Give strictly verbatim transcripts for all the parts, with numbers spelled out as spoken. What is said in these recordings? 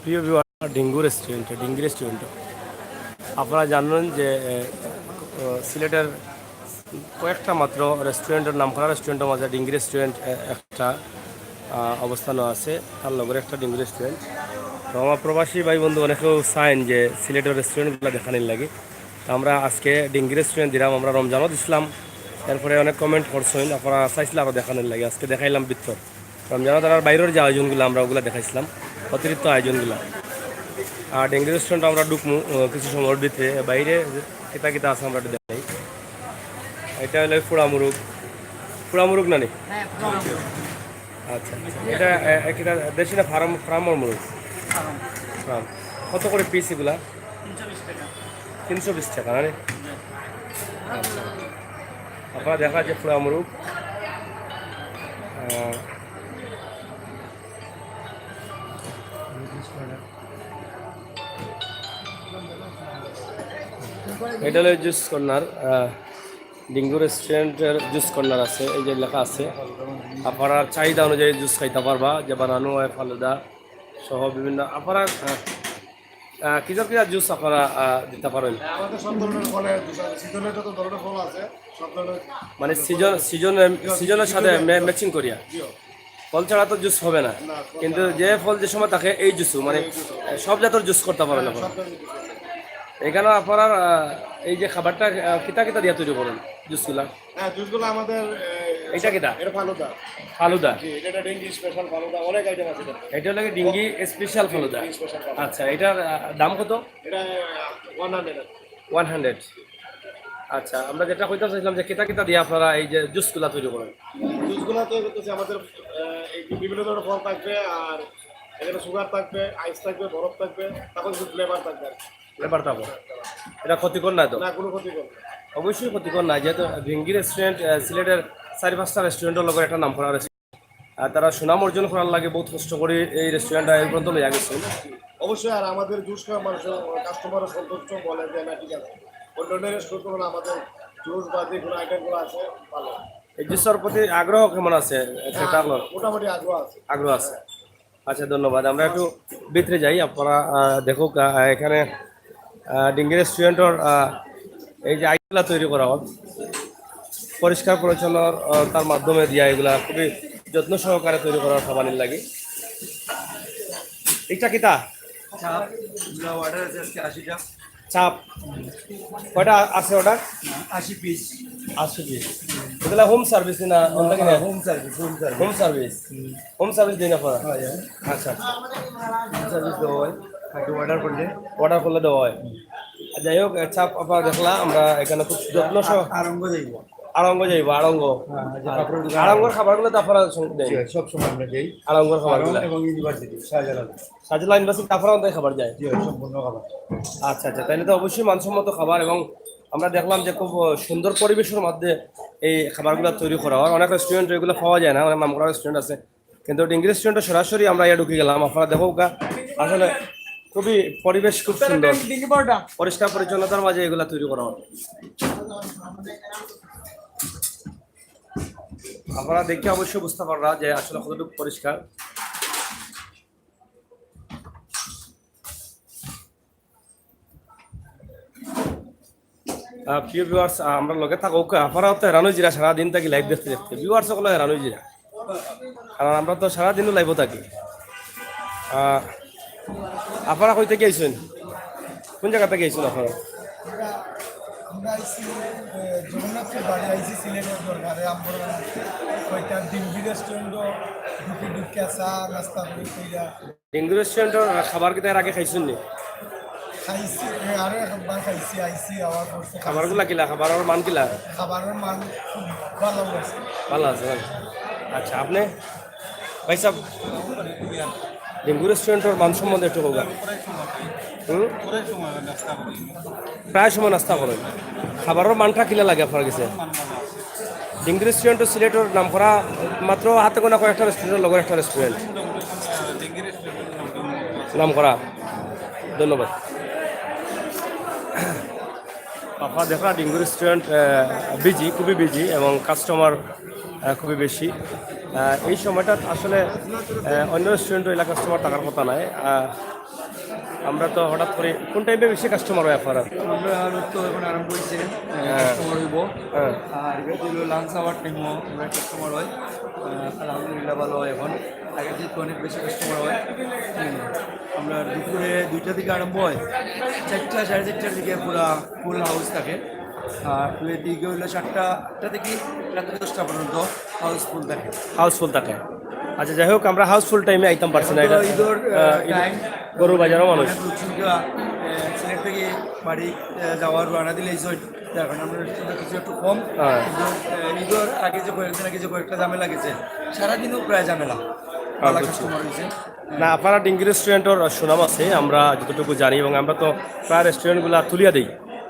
প্রিয় ভিউয়ার, ডিঙ্গু রেস্টুরেন্ট, ডিঙ্গি রেস্টুরেন্ট, আপনারা জানেন যে এ, এ, সিলেটের কয়েকটা মাত্র রেস্টুরেন্টের নাম করা রেস্টুরেন্টের মাঝে ডিঙ্গি রেস্টুরেন্ট এ, একটা আহ, অবস্থানও আছে, তার লগর একটা ডিঙ্গি রেস্টুরেন্ট। তো আমার প্রবাসী ভাই বন্ধু অনেকেও চাইন যে সিলেটের রেস্টুরেন্টগুলো দেখানির লাগি। তো আমরা আজকে ডিঙ্গি রেস্টুরেন্ট দিলাম, আমরা রমজানও দিছিলাম, এরপরে অনেক কমেন্ট করছেন, আপনারা চাইছিলেন আরও দেখানির লাগি, আজকে দেখাইলাম ভিতর। রমজানও তারা বাইরের যে আয়োজনগুলো আমরা ওগুলো দেখাইছিলাম, অতিরিক্ত আয়োজনগুলো। আর ডিঙ্গি রেস্টুরেন্ট আমরা ঢুকমু আহ, কিছু সময়ের ভিতরে, বাইরে কিতা কিতা আছে আমরা একটু দেখাই। এটা হলো ফুড়া মুরুগ, ফুড়া মুরুগ নানি? হ্যাঁ, ফুড়া মুরুগ। আচ্ছা, আচ্ছা। এটা এ, এ, কিতা দেশি না ফার্ম, ফার্মর মুরুগ? ফার্ম। ফার্ম। কত করে পিস এগুলা? তিনশো বিশ টাকা। তিনশো বিশ টাকা, নানি? আচ্ছা। আপনারা দেখা যাচ্ছে ফুড়া মুরুগ। আহ, এটা হলো জুস কর্নার, আহ, ডিঙ্গু রেস্টুরেন্টের জুস কর্নার আছে, এই যে লেখা আছে। আপনারা চাহিদা অনুযায়ী জুস খাইতে পারবা, যে বানানো হয় ফালুদা সহ বিভিন্ন। আপনারা আহ, আহ, কিসব কিসব জুস আপনারা আহ, দিতে পারেন? হ্যাঁ, আমাদের সব ধরনের ফলের জুস আছে, সিজনে যত ধরনের ফল আছে, সব ধরনের মানে সিজন, সিজনে, সিজনের সাথে ম্যাচিং করিয়া। জি। ফল ছাড়া তো জুস হবে না। না, ফল কিন্তু ছাড়া যে ফল যে সময় থাকে এই জুস, মানে এই জুস। আহ, সব জাতের জুস করতে পারেন হ্যাঁ, আপনারা। সব ধরনের জুস আছে। এখানে আপনারা আহ, এই যে খাবারটা আহ, কিতা কিতা দিয়া তৈরি করেন জুসগুলা? হ্যাঁ, জুসগুলো আমাদের, এ, এটা কিতা? এটা ফালুদা। ফালুদা। জি, এটা একটা ডিঙ্গি স্পেশাল ফালুদা, অনেক আইটেম আছে এটা। এটা হলো কি ডিঙ্গি স্পেশাল ফালুদা? ডিঙ্গি স্পেশাল ফালুদা। আচ্ছা, এটার আহ, দাম কত? এটা ওয়ান হান্ড্রেড। One hundred. আচ্ছা, আমরা যেটা কইতে চাইছিলাম যে কিতা কিতা দিয়ে আপনারা এই যে জুসগুলা তৈরি করেন? জুসগুলা তৈরি করতেছি আমাদের, আহ, এই বিভিন্ন ধরনের ফল থাকবে, আর এখানে সুগার থাকবে, আইস থাকবে, বরফ থাকবে, তারপর কিছু ফ্লেভার থাকবে আর কি। ফ্লেভার থাকবে। এটা ক্ষতিকর না তো? না, কোনো ক্ষতিকর না। অবশ্যই ক্ষতিকর না, যেহেতু ডিঙ্গি রেস্টুরেন্ট আহ, সিলেটের চারি পাঁচটা রেস্টুরেন্টের লগে একটা নাম করা রেস্টুরেন্ট। আর তারা সুনাম অর্জন করার লাগি বহুত কষ্ট করে এই রেস্টুরেন্টটা এই পর্যন্ত লইয়া গেছে। অবশ্যই, আর আমাদের জুস খাওয়া মানুষের কাস্টমারও সন্তুষ্ট, বলে যে না, ঠিক আছে, অন্য অন্য রেস্টুরেন্ট তুলনায় আমাদের জুস বা যে কোনো আইটেমগুলো আছে ভালো। এই জুসের প্রতি আগ্রহ কেমন আছে? হ্যাঁ, ক্রেতাগুলোর? মোটামুটি আগ্রহ আছে। আগ্রহ আছে। আচ্ছা, ধন্যবাদ। আমরা একটু ভিতরে যাই, আপনারা আহ, দেখুক আহ, এখানে আহ, ডিঙ্গি রেস্টুরেন্টর আহ, এই যে আইটেমগুলা তৈরি করা হয়, পরিষ্কার পরিচ্ছন্নতার মাধ্যমে দিয়া এগুলা খুবই যত্ন সহকারে তৈরি করা হয় খাবানির লাগি। এটা কিতা? চাপ, এগুলা অর্ডার আছে আজকে আশিটা। চাপ কয়টা আছে অর্ডার? আশি পিস। আশি পিস। এগুলা হোম সার্ভিস না? অন্য কিনা? Home service, home service. Home service. Home service দিন আপনারা? হ্যাঁ, হ্যাঁ। আচ্ছা, আচ্ছা। হোম সার্ভিস দেওয়া হয়, খালি অর্ডার করলে। অর্ডার করলে দেওয়া হয়। যাই হোক, চাপ আপনারা দেখলা, আমরা এখানে খুব যত্ন সহ আড়ঙ্গ যাইব। আড়ঙ্গ যাইব, আড়ঙ্গ। হ্যাঁ, যে কাপড় দোকান। আড়ঙ্গর খাবারগুলো তো আপনারা সং-, দেন? জি, সব সময় আমরা দেই। আড়ঙ্গর খাবারগুলো। আড়ং এবং ইউনিভার্সিটি, শাহজালাল। শাহজালাল ইউনিভার্সিটি আপনারা ওখানে খাবার যায়? জি, সম্পূর্ণ খাবার। আচ্ছা, আচ্ছা, তাহলে তো অবশ্যই মানসম্মত খাবার। এবং আমরা দেখলাম যে খুব সুন্দর পরিবেশের মধ্যে এই খাবারগুলো তৈরি করা হয়। অনেক রেস্টুরেন্ট এগুলো পাওয়া যায় না, অনেক নাম করা রেস্টুরেন্ট আছে, কিন্তু ডিঙ্গি রেস্টুরেন্টে সরাসরি আমরা ইয়ে ঢুকে গেলাম। আপনারা দেখো গা, আসলে খুবই পরিবেশ খুব সুন্দর, পরিষ্কার পরিচ্ছন্নতার মাঝে এগুলা তৈরি করা হয়। আপনারা দেখে অবশ্যই বুঝতে পাররা যে আসলে কতটুকু পরিষ্কার। আহ, প্রিয় ভিউয়ার্স, আমরা লগে থাকো, আপনারাও তো হেরান অইজিরা সারাদিন থাকি লাইভ দেখতে দেখতে। ভিউয়ার্স সকলে হেরান অইজিরা, কারণ আমরা তো সারাদিনও লাইভও থাকি। আহ, আপনারা কই থাকি আইছেন? কোন জায়গা থাকি আইছেন আপনারা? আমরা আইছি, এ, জগন্নাথপুর বাড়ি আইছি সিলেটের দরবারে। আমরা কয়টা ডিঙ্গি রেস্টুরেন্টও ঢুকি ঢুকিয়া চা নাস্তা করি কইরা। ডিঙ্গি রেস্টুরেন্টর খাবার কিতা এর আগে খাইছেন নি? খাইছি, এ, আরো একবার খাইছি, আইছি, আওয়ার পরছে খাবারগুলা কিলা? খাবারর মান কিলা? খাবারর মান খুব ভালো আছে। ভালো আছে, ভালো। আচ্ছা, আপনি ভাই সাহেব, ডিঙ্গি রেস্টুরেন্টর মান সম্বন্ধে একটু বলবেন। হুম? প্রায় সময় নাস্তা করেন। খাবারর মানটা কিলা লাগে আপনার কাছে? ডিঙ্গি রেস্টুরেন্ট সিলেটর নাম করা মাত্র হাতে গোনা কয়েকটা রেস্টুরেন্টের লগে একটা রেস্টুরেন্ট নাম করা। ধন্যবাদ। আপনারা দেখরা ডিঙ্গি রেস্টুরেন্ট বিজি, খুবই বিজি এবং কাস্টমার খুবই বেশি। আহ, এই সময়টা আসলে আহ, অন্য রেস্টুরেন্টও এলা কাস্টমার থাকার কথা নাই। আহ, আমরা তো হঠাৎ করে কোন টাইমে বেশি কাস্টমার হয় আপনার? আমরা আর তো এখন আরম্ভ হয়েছে, হ্যাঁ। কাস্টমার হইব। হ্যাঁ। আর এটা হলো লাঞ্চ আওয়ার টাইমও আমরা কাস্টমার হয়। আহ, আলহামদুলিল্লাহ, ভালো হয় এখন। আগে যেহেতু অনেক বেশি কাস্টমার হয়। হুম। আমরা দুপুরে দুইটা থেকে আরম্ভ হয়, চারটা, সাড়ে চারটার দিকে পুরা ফুল হাউস থাকে। আর দুই দিকে হলো সাতটা, আটটা থেকে রাত্রে দশটা পর্যন্ত হাউসফুল থাকে। হাউসফুল থাকে। আচ্ছা, যাই হোক, আমরা হাউসফুল টাইমে আইতাম পারছি না। তো এটা, ঈদর, আহ, আহ, ঈদ-, টাইম। গরুর বাজারও মানুষ। অনেক লোকজন, আহ, সিলেট থেকে বাড়ি, আহ, যাওয়ার রওনা দিলে এই জন্য এখন আমরা রেস্টুরেন্টে কিছু একটু কম। হ্যাঁ। কিন্তু, আহ, ঈদর আগে যে কয়েকদিন আগে যে কয়েকটা ঝামেলা গেছে, সারাদিনও প্রায় ঝামেলা। ভালো বুঝছি। কাস্টমার হয়েছে। না, আপনারা ডিঙ্গি রেস্টুরেন্টর সুনাম আছে, আমরা যতটুকু জানি, এবং আমরা তো প্রায় রেস্টুরেন্টগুলা তুলিয়া দেই।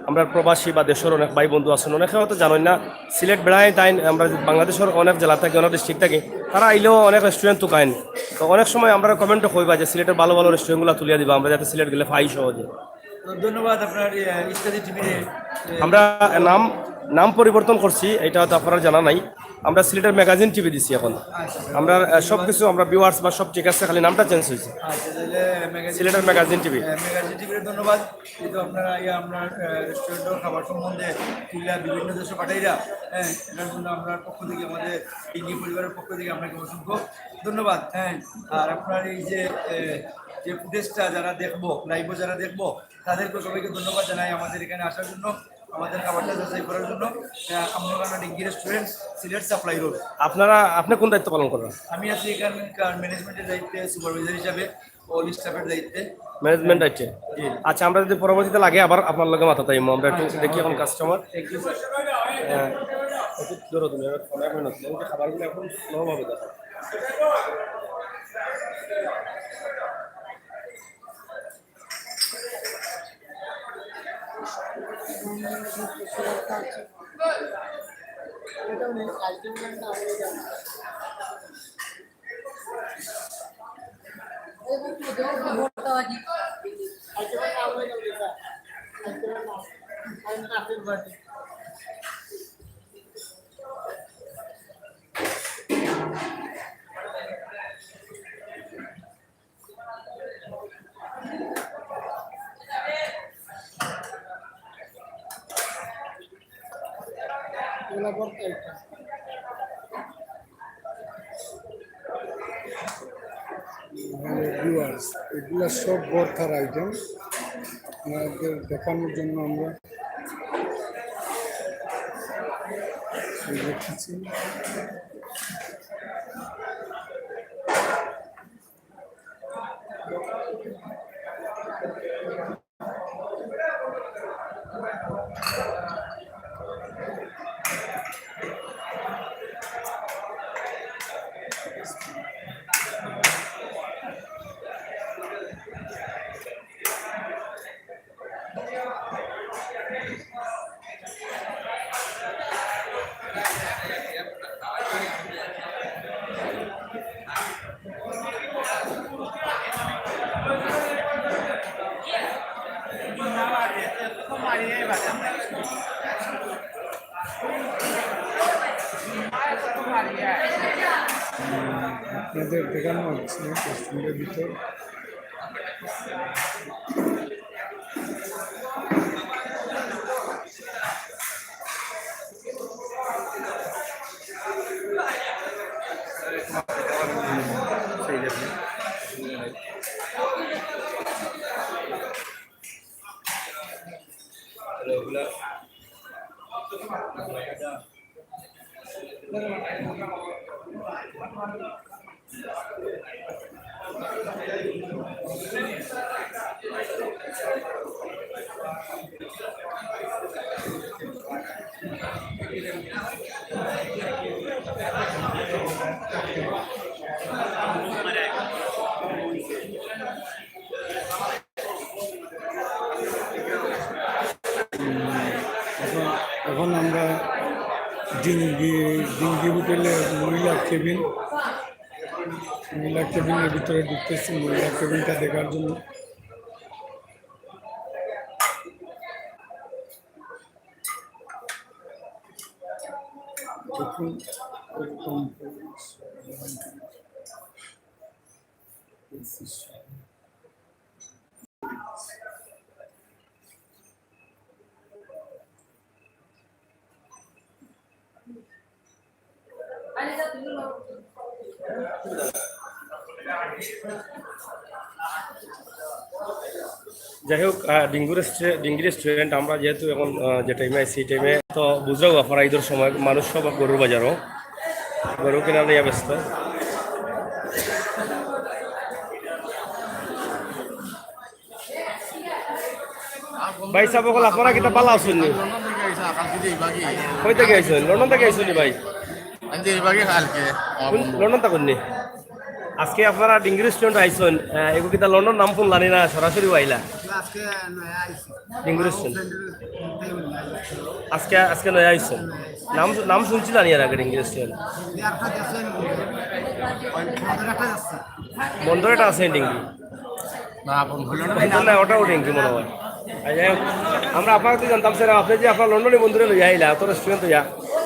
আমরা প্রবাসী বা দেশের অনেক ভাই বন্ধু আছেন, অনেকে হয়তো জানেন না, সিলেট বেড়ায় তাই আমরা বাংলাদেশের অনেক জেলা থাকি, অনেক ডিস্ট্রিক্ট থাকি, তারা আইলেও অনেক রেস্টুরেন্ট তুকাইন। তো অনেক সময় আমরা কমেন্টও কইবা যে সিলেটের ভালো ভালো রেস্টুরেন্টগুলা তুলিয়া দিবা, আমরা যাতে সিলেট গেলে পাই সহজে। তো ধন্যবাদ আপনার, আহ, ইস্তাদি টিভির, আহ, আমরা নাম, নাম পরিবর্তন করছি, এটা হয়তো আপনারা জানা নাই। আমরা সিলেটের ম্যাগাজিন টিভি দিছি এখন। আচ্ছা। আমরা, আহ, সব কিছু, আমরা ভিউয়ার্স বা সব ঠিক আছে, খালি নামটা চেঞ্জ হয়েছে। আচ্ছা, তাহলে ম্যাগাজিন, সিলেটের ম্যাগাজিন টিভি। আহ, ম্যাগাজিন টিভির ধন্যবাদ। যেহেতু আপনারা আইয়া আপনার, আহ, রেস্টুরেন্টের খাবার সম্বন্ধে তুলিয়া বিভিন্ন দেশে পাঠাইরা, হ্যাঁ, এটার জন্য আমরা পক্ষ থেকে, আমাদের ডিঙ্গি পরিবারের পক্ষ থেকে আপনাকে অসংখ্য ধন্যবাদ। হ্যাঁ, আর আপনার এই যে, আহ, যে ফুটেজটা যারা দেখবো, লাইভও যারা দেখবো, তাদেরকে সবাইকে ধন্যবাদ জানাই আমাদের এখানে আসার জন্য, আমাদের খাবারটা যাচাই করার জন্য। আহ, আমরা ডিঙ্গি রেস্টুরেন্ট, সিলেট সাপ্লাই রোড। আপনারা, আপনি কোন দায়িত্ব পালন করেন? আমি আছি এখানকার ম্যানেজমেন্টের দায়িত্বে, সুপারভাইজার হিসাবে, অল স্টাফের দায়িত্বে। ম্যানেজমেন্ট আছে। জি। আচ্ছা, আমরা যদি পরবর্তীতে লাগে আবার আপনার লগে মাথা তাইমু, আমরা একটু আচ্ছা, দেখি এখন okay. Customer. Thank you, sir. হ্যাঁ, একটু ধরো তুমি, এবার ফোনে এখন হচ্ছে, আমাকে খাবারগুলো এখন স্লো ভাবে দেখো। ভিউয়ার্স, এগুলা সব ভর্তার আইটেম আপনাদের দেখানোর জন্য আমরা রেখেছি। আপনাদের দেখানো হচ্ছে রেস্টুরেন্টের ভিতর। এখন, এখন আমরা ডিঙ্গি, ডিঙ্গি হোটেলে মহিলা কেবিন, মহিলা কেবিনের ভিতরে ঢুকতেছি, মহিলা কেবিনটা দেখার জন্য। দেখুন, একদম যাই হোক, আহ, ডিঙ্গু রেস্টুরে-, ডিঙ্গি রেস্টুরেন্ট আমরা যেহেতু এখন, আহ, যে টাইমে আইছি, এই টাইমে তো বুঝরাউ আপনারা, ঈদর সময় মানুষ সব গরুর বাজারও, গরু কিনা নিয়া ব্যস্ত। ভাই সাব অকল, আপনারা কিতা ভালা আছইন নি? লন্ডন থাকি আইছইন, কালকে যে ইবাগি। কই থাকি আইছইন? লন্ডন থাকি আইছইন নি ভাই? আমি যে ইবাগি কালকে, আমার কোন বন্ধু। লন্ডন থাকইন নি? আজকে আপনারা ডিঙ্গি রেস্টুরেন্ট আইছইন, আহ, এগু কিতা লন্ডন নাম হুনলা নি না সরাসরি আইলা? আজকে নয়া আইছি। ডিঙ্গি রেস্টুরেন্ট। আজকে, আজকে নয়া আইছইন। নাম, নাম হুনছিলা নি এর আগে ডিঙ্গি রেস্টুরেন্ট? বন্দর একটা আছে ডিঙ্গি। না, বন্দর না, ওটাও ডিঙ্গি মনে হয়। আচ্ছা, যাই হোক, আমরা আপনার তো জানতাম স্যার, আপনি যে আপনার লন্ডনী বন্ধুরে লইয়া আইলা, তো রেস্টুরেন্ট লইয়া,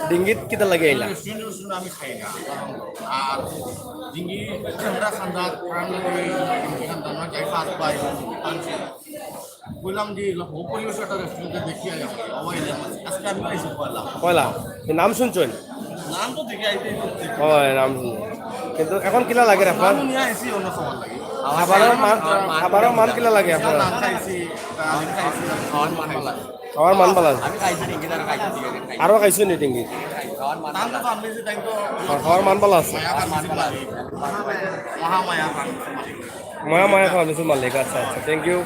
ডিঙ্গিত কিতা লাগি আইলা? রেস্টুরেন্ট, রেস্টুরেন্ট আমি খাই না। আর ডিঙ্গি ঠান্ডা খান্দা, ঠান্ডা করে ডিঙ্গি খান্দা, আমরা যাই ফার্স্ট বাই, আনছি। বললাম যে, "ও পরিবেশ একটা রেস্টুরেন্টে দেখি আই আমরা।" ও এলাম, আজকে আমি আইসি পয়লা। পয়লা? এর নাম শুনছেন? নাম তো দেখে আইতে হচ্ছে। ও, এর নাম শুনছেন। কিন্তু এখন কিলা লাগে আপনার? আমি নিয়ে আইসি অন্য সময় লাগে। খাবারর মান, খাবারর মান কিলা লাগে আপনার? নান খাইছি, ডাল খাইছি। খাওয়ার মান ভালা। খাওয়ার মান ভালা আছে? আমি খাইছি, ডিঙ্গি তারা খাইছি, ঠিক আছে, খাইছি। আরো খাইছো নি ডিঙ্গি? খাওয়ার মান ভালা। তান তো আমি যে তাই তো খাওয়ার মান ভালা আছে? মায়া খান মাঝে মাঝে। মহা মায়া খান। ময়া ময়া খাওয়া কিছু মালিক, আচ্ছা, আচ্ছা, থ্যাংক ইউ।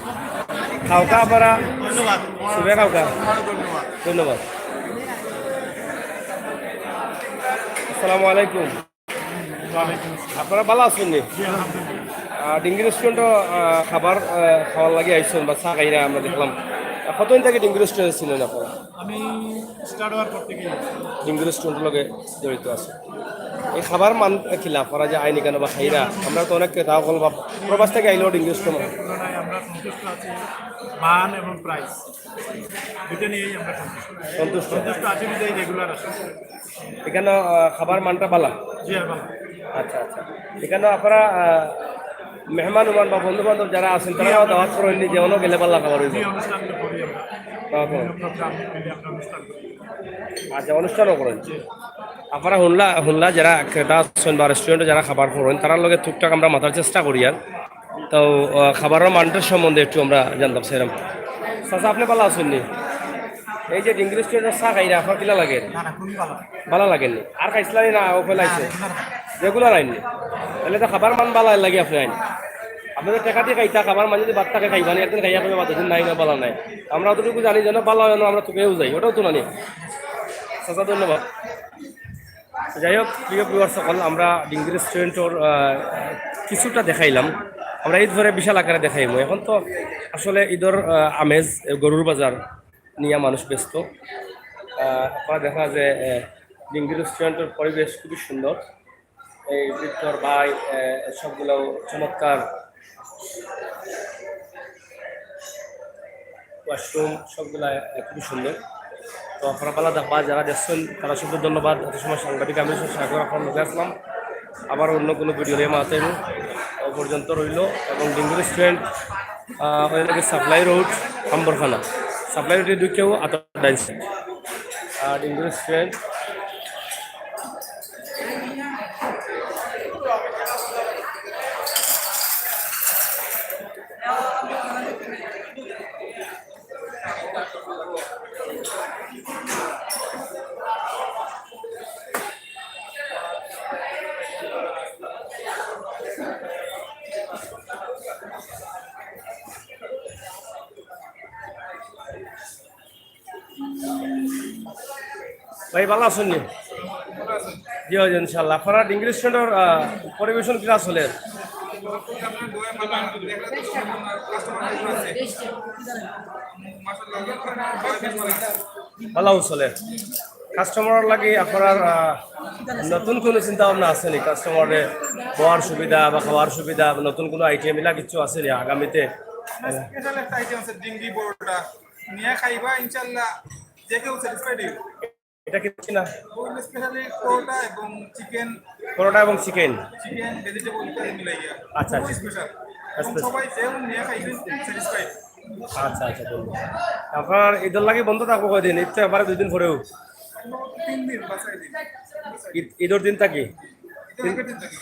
খাওকা আপনারা। ধন্যবাদ। শুভে খাওকা। ধন্যবাদ। ধন্যবাদ। আসসালামু আলাইকুম। আপনারা ভালা আছইন নি? আহ, ডিঙ্গি রেস্টুরেন্টও, আহ, খাবার, আহ, খাওয়ার লাগি আইছইন বা চা খাইরা আমরা দেখলাম। আহ, কতদিন থাকি ডিঙ্গি রেস্টুরেন্ট ছিলেন আপনারা? আমি স্টার্ট হওয়ার পর থেকে ডিঙ্গি রেস্টুরেন্টর লগে জড়িত আছি। এই খাবার মান কিলা করা যায় আইনি কেন বা খাইরা? আমরা তো অনেক ক্রেতা অকল বা প্রবাস থাকি আইলেও ডিঙ্গি রেস্টুরেন্ট। তুলনায় আমরা সন্তুষ্ট আছি, মান এবং প্রাইস দুটো নিয়েই আমরা সন্তুষ্ট। সন্তুষ্ট। সন্তুষ্ট আছি বিধায় রেগুলার আসি। এখানো, আহ, খাবার মানটা ভালা? জি, হ্যাঁ, ভালা। আচ্ছা, আচ্ছা। এখানো আপনারা, আহ, মেহমান উমান বা বন্ধু বান্ধব যারা আছইন, তারাও দাওয়াত করইন নি যে অনো গেলে ভালা খাবার অইবো? জি, অনুষ্ঠান তো করি আমরা। দাওয়াত করইন। বিভিন্ন প্রোগ্রাম মিলে আমরা অনুষ্ঠান করি। আচ্ছা, অনুষ্ঠানও করইন। জি। আপনারা হুনলা, হুনলা যারা ক্রেতা আছইন বা রেস্টুরেন্টো যারা খাবার করইন, তারার লগে টুকটাক আমরা মাতার চেষ্টা করি আর। তো, আহ, খাবারর মানটার সম্বন্ধে একটু আমরা জানতাম চাইরাম। চাচা, আপনি ভালা আছইন নি? এই যে ডিঙ্গি রেস্টুরেন্টর চা খাইরা, আপনার কিলা লাগে? না, না, খুবই ভালো। ভালা লাগে নি? আর খাইছলা নি না, ও ফেলাইছে? না, regular খাই। রেগুলার আইন নি? তাইলে তো খাবার মান ভালা লাগে আপনি আইন। আপনি তো টেকা দি খাইতা, খাবার মান যদি বাদ থাকে খাইবা নি, একদিন খাইয়া কইবা বাদ, দিন নাই না, ভালা নাই। আমরা অতটুকু জানি যেন ভালা অয় না, আমরা তো পেয়েও যাই, ওটাও তো না নি। চাচা, ধন্যবাদ। যাই হোক, প্রিয় ভিউয়ার্স সকল, আমরা ডিঙ্গি রেস্টুরেন্টর, আহ, কিছুটা দেখাইলাম। আমরা ঈদ পরে বিশাল আকারে দেখাইমু। এখন তো আসলে ঈদর, আহ, আমেজ, এ, গরুর বাজার নিয়া মানুষ ব্যস্ত। আহ, আপনারা দেখা যে, এ, ডিঙ্গি রেস্টুরেন্টর পরিবেশ খুবই সুন্দর। এই ভিতর বাই, এ, সবগুলো চমৎকার। ওয়াশরুম সবগুলা, আহ, খুবই সুন্দর। তো আপনারা ভালা দেখবা, যারা দেখছইন তারা সবকে ধন্যবাদ। এত সময় সাংবাদিক আমি সাগর আপনার লগে আসলাম, আবার অন্য কোনো ভিডিও নিয়ে মাথায়। পর্যন্ত রইল। এবং ডিঙ্গি রেস্টুরেন্ট, আহ, ওই লাগে সাপ্লাই রোড, আম্বরখানা, সাপ্লাই রোডে ঢুকেও আতর ডাইন সাইড, আহ, ডিঙ্গি রেস্টুরেন্ট। ভাই, ভালা আছইন নি? জি, জি, ইনশাআল্লাহ। আপনারা ডিঙ্গি রেস্টুরেন্টর, আহ, পরিবেশন কিলা চলের? ভালাউ চলের। কাস্টমারর লাগি আপনার, আহ, নতুন কোনো চিন্তা ভাবনা আছে নি? কাস্টমাররে বওয়ার সুবিধা বা খাওয়ার সুবিধা, নতুন কোনো আইটেম ইলা কিছু আছে নি আগামীতে? স্পেশাল একটা আইটেম আছে, ডিঙ্গি পরোটা। নিয়া খাইবা, ইনশাআল্লাহ যে কেউ স্যাটিসফাইড অইবো। এটা কি না? ওই স্পেশালি পরোটা এবং চিকেন। পরোটা এবং চিকেন। চিকেন, ভেজিটেবল ইত্যাদি মিলাইয়া। আচ্ছা, খুবই আচ্ছা। স্পেশাল। এবং স্পেশাল। সবাই যেও নিয়া খাইবেন, স্যাটিসফাইড। আচ্ছা, আচ্ছা, বলুন। আপনার ঈদর লাগি বন্ধ থাকবো কয়দিন? ঈদ তো একবারে দুই দিন পরেউ। তিন দিন বা চার দিন। ঈদ, ঈদর দিন থাকি? ঈদর আগের দিন থাকি।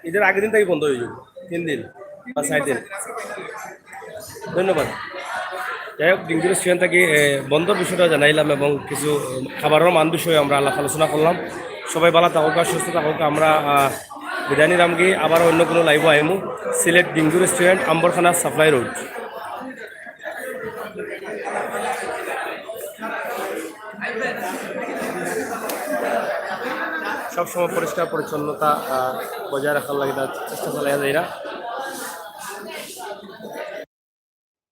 ঈদর আগের দিন থাকি বন্ধ অইযিবো। তিন দিন বা চার দিন। ধন্যবাদ। যাই হোক, ডিঙ্গু রেস্টুরেন্ট থাকি, এ, বন্ধর বিষয়টা জানাইলাম এবং কিছু, উম, খাবারর মান বিষয়ে আমরা আলাপ আলোচনা করলাম। সবাই ভালা থাকউক্কা, সুস্থ থাকউক্কা। আমরা, আহ, বিদায় নিলামগি, আবার অন্য কোনো live-ও আইমু। সিলেট ডিঙ্গু রেস্টুরেন্ট, আম্বরখানা সাপ্লাই রোড। সবসময় পরিষ্কার পরিচ্ছন্নতা, আহ, বজায় রাখার লাগি তারা চেষ্টা চালাইয়া যাইরা।